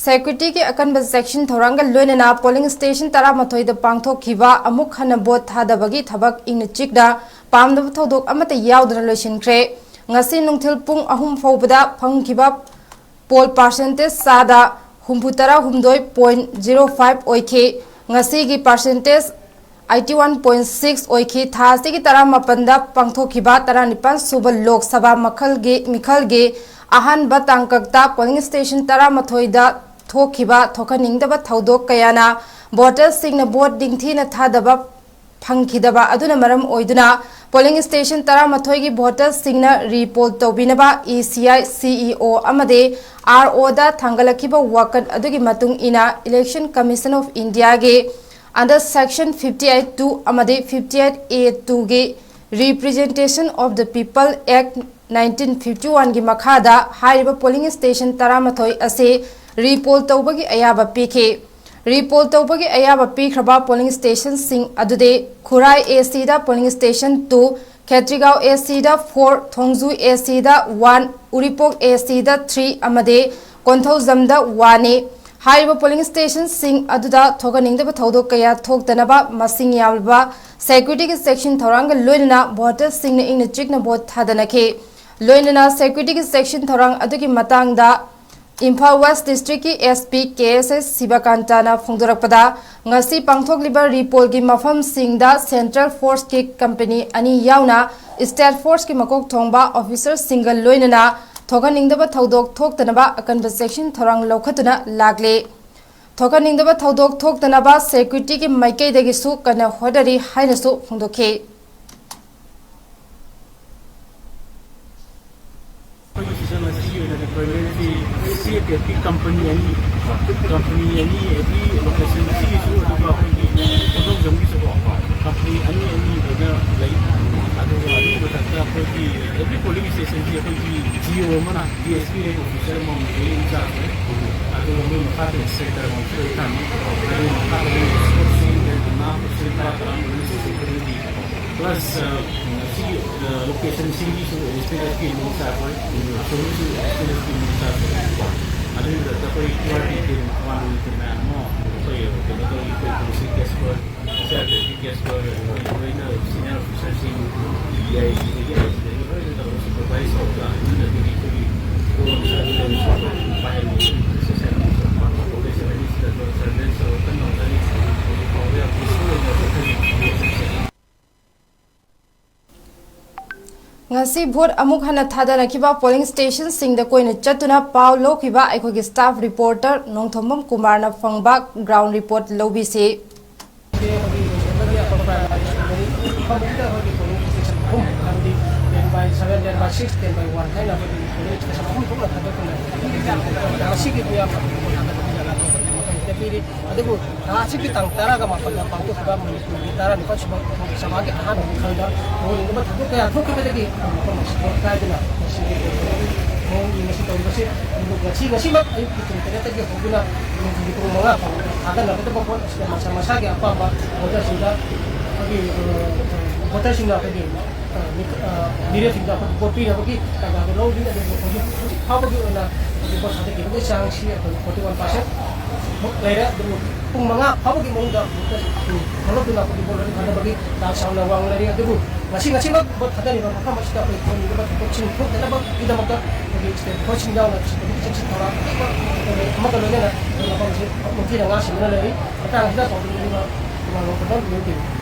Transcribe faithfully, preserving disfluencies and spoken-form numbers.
ꯁꯦꯀ꯭ꯌꯨꯔꯤꯇꯤꯒꯤ ꯑꯀꯟꯕ ꯆꯦꯛꯁꯤꯟ ꯊꯧꯔꯥꯡꯒ ꯂꯣꯏꯅꯅ ꯄꯣꯂꯤꯡ ꯁ꯭ꯇꯦꯁꯟ ꯇꯔꯥꯃꯥꯊꯣꯏꯗ ꯄꯥꯡꯊꯣꯛꯈꯤꯕ ꯑꯃꯨꯛ ꯍꯟꯅ ꯚꯣꯠ ꯊꯥꯗꯕꯒꯤ ꯊꯕꯛ ꯏꯪꯅ ꯆꯤꯛꯅ ꯄꯥꯝꯗꯕ ꯊꯧꯗꯣꯛ ꯑꯃꯠꯇ ꯌꯥꯎꯗꯅ ꯂꯣꯏꯁꯤꯟꯈ꯭ꯔꯦ꯫ ꯉꯁꯤ ꯅꯨꯡꯊꯤꯜ ꯄꯨꯡ ꯑꯍꯨꯝ ꯐꯥꯎꯕꯗ ꯐꯪꯈꯤꯕ ꯄꯣꯜ ꯄꯥꯔꯁꯦꯟꯇꯦꯖ ꯆꯥꯗ ꯍꯨꯝꯐꯨ ꯇꯔꯥ ꯍꯨꯝꯗꯣꯏ ꯄꯣꯏꯟ ꯖꯤꯔꯣ ꯐꯥꯏꯚ ꯑꯣꯏꯈꯤ꯫ ꯉꯁꯤꯒꯤ percentage eighty one point six ꯑꯣꯏꯈꯤ꯫ ꯊꯥ ꯑꯁꯤꯒꯤ ꯇꯔꯥꯃꯥꯄꯟꯗ ꯄꯥꯡꯊꯣꯛꯈꯤꯕ ꯇꯔꯥꯅꯤꯄꯥꯟ ꯁꯨꯕ ꯂꯣꯛ ꯁꯚꯥ ꯃꯈꯜꯒꯤ ꯃꯤꯈꯜꯒꯤ ꯑꯍꯥꯟꯕ ꯇꯥꯡꯀꯛꯇ ꯄꯣꯂꯤꯡ ꯁ꯭ꯇꯦꯁꯟ ꯇꯔꯥꯃꯥꯊꯣꯏꯗ ꯊꯣꯛꯈꯤꯕ ꯊꯣꯛꯍꯟꯅꯤꯡꯗꯕ ꯊꯧꯗꯣꯛ ꯀꯌꯥꯅ ꯚꯣꯇꯔꯁꯤꯡꯅ ꯚꯣꯠ ꯅꯤꯡꯊꯤꯅ ꯊꯥꯗꯕ ꯐꯪꯈꯤꯗꯕ ꯑꯗꯨꯅ ꯃꯔꯝ ꯑꯣꯏꯗꯨꯅ ꯄꯣꯂꯤꯡ ꯁ꯭ꯇꯦꯁꯟ ꯇꯔꯥꯃꯥꯊꯣꯏꯒꯤ ꯚꯣꯇꯔꯁꯤꯡꯅ ꯔꯤꯄꯣꯜ ꯇꯧꯕꯤꯅꯕ E C I C E ꯑꯣ ꯑꯃꯗꯤ ꯑꯥꯔ ꯑꯣꯗ ꯊꯥꯡꯒꯠꯂꯛꯈꯤꯕ ꯋꯥꯀꯠ ꯑꯗꯨꯒꯤ ꯃꯇꯨꯡ ꯏꯟꯅ Election Commission of Indiaꯒꯤ under section fifty eight two ꯑꯃꯗꯤ fifty eight A twoꯒꯤ Representation of the People Act nineteen fifty oneꯒꯤ ꯃꯈꯥꯗ ꯍꯥꯏꯔꯤꯕ ꯄꯣꯂꯤꯡ ꯁ꯭ꯇꯦꯁꯟ ꯇꯔꯥꯃꯥꯊꯣꯏ ꯑꯁꯤ ꯔꯤꯄꯣꯜ ꯇꯧꯕꯒꯤ ꯑꯌꯥꯕ ꯄꯤꯈꯤ꯫ ꯔꯤꯄꯣꯜ ꯇꯧꯕꯒꯤ ꯑꯌꯥꯕ ꯄꯤꯈ꯭ꯔꯕ ꯄꯣꯂꯤꯡ ꯁ꯭ꯇꯦꯁꯟꯁꯤꯡ ꯑꯗꯨꯗꯤ ꯈꯨꯔꯥꯏ ꯑꯦ ꯁꯤꯗ ꯄꯣꯂꯤꯡ ꯁ꯭ꯇꯦꯁꯟ ꯇꯨ, ꯈꯦꯇ꯭ꯔꯤꯒꯥꯎ ꯑꯦ ꯁꯤꯗ ꯐꯣꯔ, ꯊꯣꯡꯖꯨ ꯑꯦ ꯁꯤꯗ ꯋꯥꯟ, ꯎꯔꯤꯄꯣꯛ ꯑꯦ ꯁꯤꯗ ꯊ꯭ꯔꯤ ꯑꯃꯗꯤ ꯀꯣꯟꯊꯧꯖꯝꯗ ꯋꯥꯟꯅꯤ꯫ ꯍꯥꯏꯔꯤꯕ ꯄꯣꯂꯤꯡ ꯁ꯭ꯇꯦꯁꯟꯁꯤꯡ ꯑꯗꯨꯗ ꯊꯣꯛꯍꯟꯅꯤꯡꯗꯕ ꯊꯧꯗꯣꯛ ꯀꯌꯥ ꯊꯣꯛꯇꯅꯕ ꯃꯁꯤꯡ ꯌꯥꯝꯂꯕ ꯁꯦꯀ꯭ꯌꯨꯔꯤꯇꯤꯒꯤ ꯆꯦꯛꯁꯤꯟ ꯊꯧꯔꯥꯡꯒ ꯂꯣꯏꯅꯅ ꯚꯣꯇꯔꯁꯤꯡꯅ ꯏꯪꯅ ꯆꯤꯛꯅ ꯚꯣꯠ ꯊꯥꯗꯅꯈꯤ꯫ ꯂꯣꯏꯅꯅ ꯁꯦꯀ꯭ꯌꯨꯔꯤꯇꯤꯒꯤ ꯆꯦꯛꯁꯤꯟ ꯊꯧꯔꯥꯡ ꯑꯗꯨꯒꯤ ꯃꯇꯥꯡꯗ ꯏꯝꯐꯥꯜ ꯋꯦꯁ ꯗꯤꯁꯇ꯭ꯔꯤꯛꯀꯤ ꯑꯦꯁ ꯄꯤ ꯀꯦ ꯑꯦꯁ ꯑꯦꯁ ꯁꯤꯕꯀꯥꯟꯇꯥꯅ ꯐꯣꯡꯗꯣꯔꯛꯄꯗ, ꯉꯁꯤ ꯄꯥꯡꯊꯣꯛꯂꯤꯕ ꯔꯤꯄꯣꯜꯒꯤ ꯃꯐꯝꯁꯤꯡꯗ ꯁꯦꯟꯇ꯭ꯔꯦꯜ ꯐꯣꯔꯁꯀꯤ ꯀꯝꯄꯅꯤ ꯑꯅꯤ ꯌꯥꯎꯅ ꯁ꯭ꯇꯦꯠ ꯐꯣꯔꯁꯀꯤ ꯃꯀꯣꯛ ꯊꯣꯡꯕ ꯑꯣꯐꯤꯁꯔꯁꯤꯡꯒ ꯂꯣꯏꯅꯅ ꯊꯣꯛꯍꯟꯅꯤꯡꯗꯕ ꯊꯧꯗꯣꯛ ꯊꯣꯛꯇꯅꯕ ꯑꯀꯟꯕ ꯆꯦꯛꯁꯤꯟ ꯊꯧꯔꯥꯡ ꯂꯧꯈꯠꯇꯨꯅ ꯂꯥꯛꯂꯤ꯫ ꯊꯣꯛꯍꯟꯅꯤꯡꯗꯕ ꯊꯧꯗꯣꯛ ꯊꯣꯛꯇꯅꯕ ꯁꯦꯀ꯭ꯌꯨꯔꯤꯇꯤꯒꯤ ꯃꯥꯏꯀꯩꯗꯒꯤꯁꯨ ꯀꯟꯅ ꯍꯣꯠꯅꯔꯤ ꯍꯥꯏꯅꯁꯨ ꯐꯣꯡꯗꯣꯛꯈꯤ꯫ ꯑꯩꯈꯣꯏꯒꯤ ꯁꯤꯖꯟ ꯑꯁꯤꯒꯤ ꯑꯣꯏꯅ ꯗꯤꯄ꯭ꯂꯣꯏꯃꯦꯟꯁꯤ ꯁꯤ ꯑꯦ ꯄꯤ ꯑꯦꯐꯀꯤ ꯀꯝꯄꯅꯤ ꯑꯅꯤ, ꯀꯝꯄꯅꯤ ꯑꯅꯤ ꯑꯦꯚ꯭ꯔꯤ ꯂꯣꯀꯦꯁꯟ ꯑꯁꯤꯒꯤꯁꯨ, ꯑꯗꯨꯒ ꯑꯩꯈꯣꯏꯒꯤ ꯀꯣꯟꯊꯧꯖꯝꯒꯤꯁꯨꯀꯣ, ꯀꯝꯄꯅꯤ ꯑꯅꯤ ꯑꯅꯤ ꯑꯣꯏꯅ ꯂꯩ꯫ ꯑꯗꯨꯒ ꯑꯗꯨꯒꯤ ꯃꯊꯛꯇ ꯑꯩꯈꯣꯏꯒꯤ ꯑꯦꯚ꯭ꯔꯤ ꯄꯣꯂꯤꯡ ꯁ꯭ꯇꯦꯁꯟꯁꯤ ꯑꯩꯈꯣꯏꯒꯤ ꯖꯤ ꯑꯣ ꯑꯃꯅ ꯗꯤ ꯑꯦꯁ ꯄꯤ ꯑꯣꯐꯤꯁꯔ ꯑꯃꯃꯝ ꯂꯣꯏꯅ ꯏꯟꯆꯥꯔꯖ ꯑꯣꯏ꯫ ꯑꯗꯨꯒ ꯃꯣꯏ ꯃꯈꯥꯗ ꯏꯟꯁꯄꯦꯛꯇꯔ ꯑꯃꯁꯨ ꯂꯣꯏ ꯊꯝꯃꯤ꯫ ꯑꯗꯨꯒꯤ ꯃꯈꯥꯗ ꯃꯣꯏ ꯑꯦꯁꯀꯣꯔꯠꯁꯤꯡ, ꯃꯅꯥ ꯃꯁꯤꯡ ꯀꯔꯥ ꯀꯔꯥ ꯂꯣꯏꯅ ꯁꯤꯖꯤꯟꯅꯔꯤ꯫ ꯄ꯭ꯂꯁ, ꯑ, ꯁꯤꯒꯤ, ꯑ, ꯂꯣꯀꯦꯁꯟꯁꯤꯡꯒꯤꯁꯨ ꯑꯦꯗꯤꯁꯅꯦꯜ ꯑꯦꯁ ꯄꯤ ꯑꯃ ꯆꯥꯈ꯭ꯔꯦ, ꯑꯁꯣꯝꯒꯤꯁꯨ ꯑꯦꯗꯤꯁꯅꯦꯜ ꯑꯦꯁ ꯄꯤ ꯑꯃ ꯆꯥꯈ꯭ꯔꯦ꯫ ꯑꯗꯨꯒꯤ ꯃꯊꯛꯇ ꯑꯩꯈꯣꯏ ꯃꯌꯥꯝ ꯑꯃ ꯑꯩꯈꯣꯏ ꯀꯩꯅꯣ ꯇꯧꯔꯤ, ꯑꯩꯈꯣꯏ ꯄꯨꯂꯤꯁꯀꯤ ꯀꯦꯁ ꯂꯣꯏ, ꯁꯤ ꯑꯥꯔ ꯄꯤ ꯑꯦꯐꯀꯤ ꯀꯦꯁ ꯂꯣꯏ, ꯂꯣꯏꯅ ꯁꯤꯅꯤꯌꯔ ꯑꯣꯐꯤꯁꯔꯁꯤꯡ, ꯗꯤ ꯑꯥꯏ ꯖꯤꯗꯒꯤ ꯑꯥꯏ ꯖꯤꯗꯒꯤ ꯂꯣꯏꯅ ꯇꯧꯔꯒ ꯁꯨꯄꯔꯚꯥꯏꯁ ꯇꯧꯔꯒ, ꯑꯗꯨꯅ ꯑꯗꯨꯒꯤ ꯑꯩꯈꯣꯏꯒꯤ ꯄꯥꯏꯍꯜꯂꯤ꯫ ꯁꯣꯁꯦꯜ ꯄ꯭ꯔꯣꯐꯦꯁꯟ ꯑꯅꯤꯁꯤꯗ ꯁꯔꯚꯦꯟꯁ ꯇꯧꯔꯒ ꯀꯟꯅ ꯍꯣꯠꯅꯔꯤ꯫ ꯍꯧꯖꯤꯛ ꯐꯥꯎꯕ ꯌꯥꯝ ꯄꯤꯁꯐꯨꯜ ꯑꯣꯏꯅ ꯆꯠꯊꯔꯤ꯫ ꯉꯁꯤ ꯚꯣꯠ ꯑꯃꯨꯛ ꯍꯟꯅ ꯊꯥꯗꯅꯈꯤꯕ ꯄꯣꯂꯤꯡ ꯁ꯭ꯇꯦꯁꯟꯁꯤꯡꯗ ꯀꯣꯏꯅ ꯆꯠꯇꯨꯅ ꯄꯥꯎ ꯂꯧꯈꯤꯕ ꯑꯩꯈꯣꯏꯒꯤ ꯁ꯭ꯇꯥꯐ ꯔꯤꯄꯣꯔꯇꯔ ꯅꯣꯡꯊꯣꯝꯕꯝ ꯀꯨꯃꯥꯔꯅ ꯐꯪꯕ ꯒ꯭ꯔꯥꯎꯟ ꯔꯤꯄꯣꯔꯠ ꯂꯧꯕꯤꯁꯤ꯫ ꯑꯩꯈꯣꯏꯒꯤ ꯂꯣꯏꯁꯤꯟꯕꯒꯤ ꯑꯄꯔ ꯄ꯭ꯔꯥꯏꯃꯥꯔꯤ ꯁ꯭ꯀꯨꯜꯗꯒꯤ ꯃꯐꯝ ꯑꯁꯤꯗ ꯑꯩꯈꯣꯏꯒꯤ ꯄꯣꯂꯤꯡ ꯁ꯭ꯇꯦꯁꯟ ꯑꯍꯨꯝ, ꯍꯥꯏꯕꯗꯤ ten by seven, ten by six, ten by one ꯍꯥꯏꯅ ꯑꯩꯈꯣꯏꯒꯤ ꯄꯣꯂꯤꯡ ꯁ꯭ꯇꯦꯁꯟ ꯑꯍꯨꯝ ꯊꯣꯛꯅ ꯈꯥꯏꯗꯣꯛꯇꯨꯅ ꯉꯁꯤꯒꯤ ꯃꯤꯌꯥꯝ ꯃꯇꯝ ꯄꯤꯔꯤ꯫ ꯑꯗꯨꯕꯨ ꯊꯥ ꯑꯁꯤꯒꯤ ꯇꯥꯡ ꯇꯔꯥꯒ ꯃꯥꯄꯟꯗ ꯄꯥꯡꯊꯣꯛꯈꯤꯕ ꯃꯅꯤꯄꯨꯔꯒꯤ ꯇꯔꯥꯅꯤꯄꯥꯜ ꯁꯨꯕ ꯁꯚꯥꯒꯤ ꯑꯍꯥꯟꯕ ꯈꯪꯗ ꯊꯧꯑꯣꯏꯗꯕ ꯊꯧꯗꯣꯛ ꯀꯌꯥ ꯊꯣꯛꯈꯤꯕꯗꯒꯤ ꯃꯐꯝ ꯑꯁꯤ ꯄꯣꯠ ꯀꯥꯏꯗꯅ ꯉꯁꯤꯒꯤ ꯃꯑꯣꯡ ꯌꯦꯡ ꯑꯁꯤ ꯇꯧꯔꯤꯕꯁꯤ꯫ ꯑꯗꯨꯕꯨ ꯉꯁꯤ, ꯉꯁꯤꯃꯛ ꯑꯌꯨꯛꯀꯤ ꯄꯨꯡ ꯇꯔꯦꯠꯇꯒꯤ ꯍꯧꯗꯨꯅ ꯅꯨꯡꯊꯤꯜꯒꯤ ꯄꯨꯡ ꯃꯉꯥ ꯐꯥꯎꯕ ꯊꯥꯗꯅꯒꯗꯕ ꯄꯣꯠ ꯑꯁꯤꯗ ꯃꯁꯥ ꯃꯁꯥꯒꯤ ꯑꯄꯥꯝꯕ ꯚꯣꯇꯔꯁꯤꯡꯗ ꯑꯩꯈꯣꯏꯒꯤ, ꯑ, ꯚꯣꯇꯔꯁꯤꯡꯅ ꯑꯩꯈꯣꯏꯒꯤ, ꯑ, ꯃꯤ-, ꯑ, ꯃꯤꯔꯦꯞꯁꯤꯡꯗ ꯑꯩꯈꯣꯏ ꯚꯣꯠ ꯄꯤꯅꯕꯒꯤ ꯇꯥꯟꯖꯥꯗꯨ ꯂꯧꯔꯤ꯫ ꯑꯗꯨꯕꯨ ꯍꯧꯖꯤꯛ, ꯍꯧꯖꯤꯛ ꯐꯥꯎꯕꯒꯤ ꯑꯣꯏꯅ ꯍꯧꯖꯤꯛ ꯚꯣꯠ ꯊꯥꯗꯈꯤꯕꯒꯤ ꯆꯥꯡꯁꯤ ꯑꯩꯈꯣꯏ forty one percent ꯃꯨꯛ ꯂꯩꯔꯦ꯫ ꯑꯗꯨꯕꯨ ꯄꯨꯡ ꯃꯉꯥ ꯐꯥꯎꯕꯒꯤ ꯃꯅꯨꯡꯗ ꯚꯣꯇꯔꯁꯤꯡ ꯊꯣꯛꯂꯛꯇꯨꯅ ꯑꯩꯈꯣꯏꯒꯤ ꯚꯣꯠ ꯊꯥꯗꯕꯒꯤ ꯆꯥꯡ ꯌꯥꯝꯅ ꯋꯥꯡꯅ ꯂꯩꯔꯤ꯫ ꯑꯗꯨꯕꯨ ꯉꯁꯤ, ꯉꯁꯤꯃꯛ ꯚꯣꯠ ꯊꯥꯗꯔꯤꯕ ꯃꯐꯝ ꯑꯁꯤꯗ ꯑꯩꯈꯣꯏ ꯊꯣꯛꯍꯟꯅꯤꯡꯂꯤꯕ ꯊꯧꯗꯣꯛꯁꯤꯡ ꯊꯣꯛꯇꯅꯕꯒꯤꯗꯃꯛꯇ ꯑꯩꯈꯣꯏꯒꯤ ꯁ꯭ꯇꯦꯠ ꯐꯣꯔꯁꯁꯤꯡ ꯌꯥꯎꯅ ꯁꯦꯀ꯭ꯌꯨꯔꯤꯇꯤ ꯆꯦꯛꯁꯤꯟ ꯊꯧꯔꯥꯡ ꯑꯀꯟꯕ ꯑꯃꯒ ꯂꯣꯏꯅꯅ ꯑꯩꯈꯣꯏ ꯃꯐꯝ ꯑꯁꯤ ꯅꯤꯡꯊꯤꯅ ꯉꯥꯛ ꯁꯦꯟꯗꯨꯅ ꯂꯩꯔꯤ꯫ ꯃꯇꯥꯡ ꯑꯁꯤꯗ ꯄꯥꯎꯗꯝꯕꯤꯔꯤꯕ ꯏꯃꯥ ꯅꯣꯡꯊꯣꯝꯕꯝ ꯂꯣꯏꯕꯤꯔꯤ꯫